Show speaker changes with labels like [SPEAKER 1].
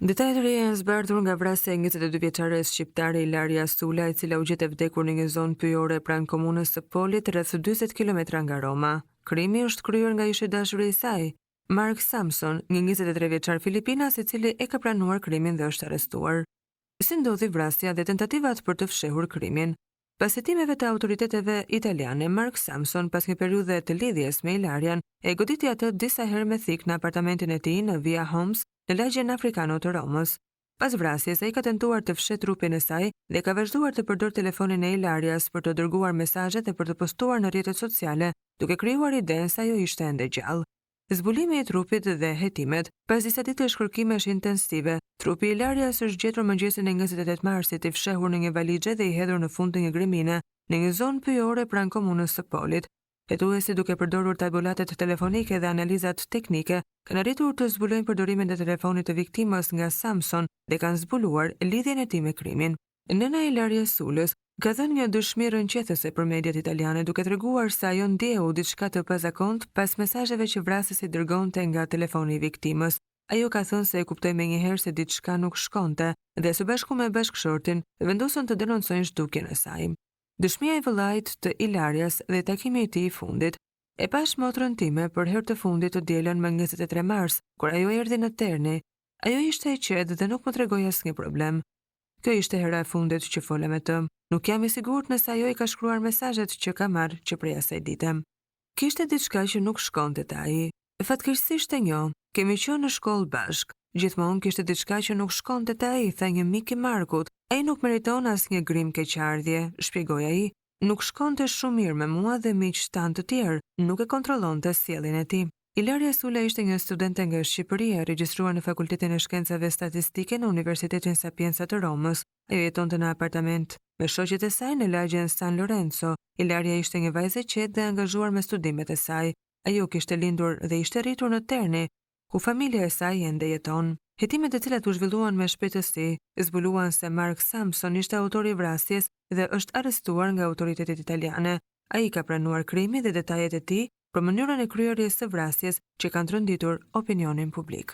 [SPEAKER 1] Detaje të reja janë zbardhur nga vrasja e 22 vjeçares shqiptare Ilaria Sula, e cila u gjet e vdekur në një zonë pyjore pranë komunës së Polit, rreth 40 kilometra nga Roma. Krimi është kryer nga ish i dashuri i saj, Mark Samson, një 23 vjeçar filipinas i cili e ka pranuar krimin dhe është arrestuar. Si ndodhi vrasja dhe tentativat për të fshehur krimin? Pas hetimeve të autoriteteve italiane, Mark Samson, pas një periudhe të lidhjes me Ilarian, e goditi atë disa herë me thikë në apartamentin e tij në Via Homs, në lagjen Afrikano të Romës. Pas vrasjes, ai ka tentuar të fshehë trupin e saj dhe ka vazhduar të përdorë telefonin e Ilarias për të dërguar mesazhe dhe për të postuar në rrjetet sociale, duke krijuar idenë se ajo ishte ende gjallë. Zbulimi i trupit dhe hetimet. Pas disa ditësh kërkimesh intensive, trupi i Ilarias është gjetur mëngjesin e 28 marsit i fshehur në një valixhe dhe i hedhur në fund të një gremine në një zonë pyjore pranë komunës së Polit. Hetuesit duke përdorur tabulatet telefonike dhe analizat teknike kanë arritur të zbulojnë përdorimin e telefonit të viktimës nga Samson dhe kanë zbuluar lidhjen e tij me krimin. Nëna e Ilaria Sulës ka dhënë një dëshmi rrëqethëse për mediat italiane duke treguar se ajo ndjeu diçka të pazakontë pas mesazheve që vrasësi dërgonte nga telefoni i viktimës. Ajo ka thënë se e kuptoi menjëherë se diçka nuk shkonte dhe së bashku me bashkëshortin vendosën të denoncojnë zhdukjen e saj. Dëshmia e vëllait të Ilarias dhe takimi i tij i fundit. E pashë motrën time për herë të fundit të dielën më 23 mars, kur ajo erdhi në Terni. Ajo ishte e qetë dhe nuk më tregoi asnjë problem. Kjo ishte hera e fundit që fola me të. Nuk jam i sigurt nëse ajo i ka shkruar mesazhet që ka marrë që prej asaj dite. Kishte diçka që nuk shkonte te ai. Fatkeqësisht e njoh. Kemi qenë në shkollë bashkë. Gjithmonë kishte diçka që nuk shkonte te ai, tha një mik i Markut. Ai nuk meriton asnjë grimë keqardhje, shpjegoi ai. Nuk shkonte shumë mirë me mua dhe miqtë tanë të tjerë, nuk e kontrollonte sjelljen e tij. Ilaria Sula ishte një studente nga Shqipëria, e regjistruar në Fakultetin e Shkencave Statistike në Universitetin Sapienza të Romës. Ajo jetonte në apartament me shoqet e saj në lagjen San Lorenzo. Ilaria ishte një vajzë e qetë dhe e angazhuar me studimet e saj. Ajo kishte lindur dhe ishte rritur në Terni, ku familja e saj ende jeton. Hetimet të cilat u zhvilluan me shpejtësi, zbuluan se Mark Samson ishte autori i vrasjes dhe është arrestuar nga autoritetet italiane. Ai ka pranuar krimin dhe detajet e tij për mënyrën e kryerjes së vrasjes që kanë tronditur opinionin publik.